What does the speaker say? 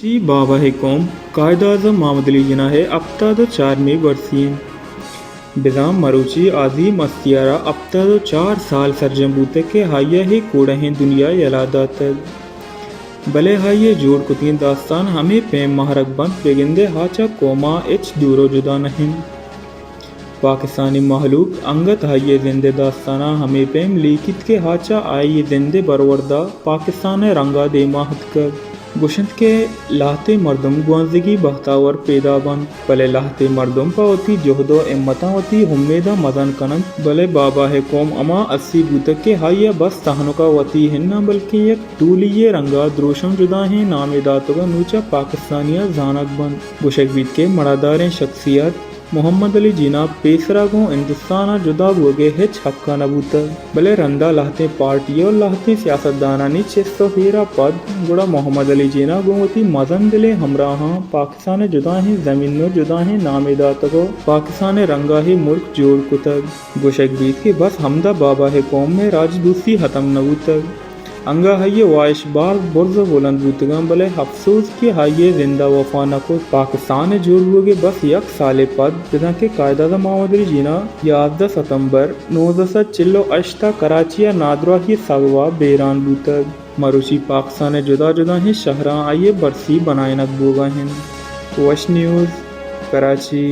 تی بابا ہے قوم قائد اعظم محمد علی جناح ہے ہپتاد و چارمی برسی انت۔ بزاں مروچی عظیم ہستی ء را ہپتاد و چار سال سرجم بوتگ کہ آئی ء ہے کوڑہیں دنیا یلہ داتگ۔ بلے آئی ء جوڑ کتگیں داستان ہمے پیم مہرگ بنت، بگندے آ چہ قوم ء ہچ دور و جدا نہ انت۔ پاکستانی مہلوک انگت آئی ء زند ء داستاناں ہمے پیم لیکیت کہ آ چہ آئی ء زند ء برورد ء پاکستان ء رنگ ء دیما اتکگ۔ گوشنت کہ لہتے مردم گوانزگی بہتاور پیدا بنت، بلے لہتے مردم پہ وتی جہد و ہمتاں وتی امیداں مزن کننت، بلے بابا ہے قوم ہما ہستی بوتگ کہ آئی ء بس تہنکا وتی ہناں بلکیں یک ٹولی ء رنگ ء دروشم جداہیں نامے داتگ ء نوں چہ پاکستانی ء زانگ بنت۔ گوشگ بیت کہ مڑاداریں شخصیت محمد علی جناح پیسرا گوں ہندوستان ء جدا بوگ ء ہچ حق ء نہ بوتگ، بلے رندا لہتیں پارٹی ء لہتیں سیاستدانانی چست ء ایر ء پد گڑا محمد علی جناح گوں وتی مزن دلیں ہمراہاں پاکستان ء جداہیں زمین ء جداہیں نامے داتگ ء پاکستان ء رنگا ہے ملک جوڑ کتگ۔ گوشگ بیت کہ بس ہمدا بابا ہے قوم ء راجدوستی ختم نہ بوتگ۔ انگہ آئی ء واہش باز برز ء بلند بوتگاں، بلے افسوز کہ آئی ء زند ء وفا نہ کت۔ پاکستان ء جوڑ بوگ ء بس یک سالے پد، بزاں کہ قائد اعظم محمد علی جناح یازدہ ستمبر نوزدہ سد چل و ہشت ء کراچی ء نادراہی ء سبب ء بیران بوتگ۔ مروچی پاکستان ء جدا جداہیں شہراں آئی ء برسی بنائینگ بوگ ء انت۔ وش نیوز، کراچی۔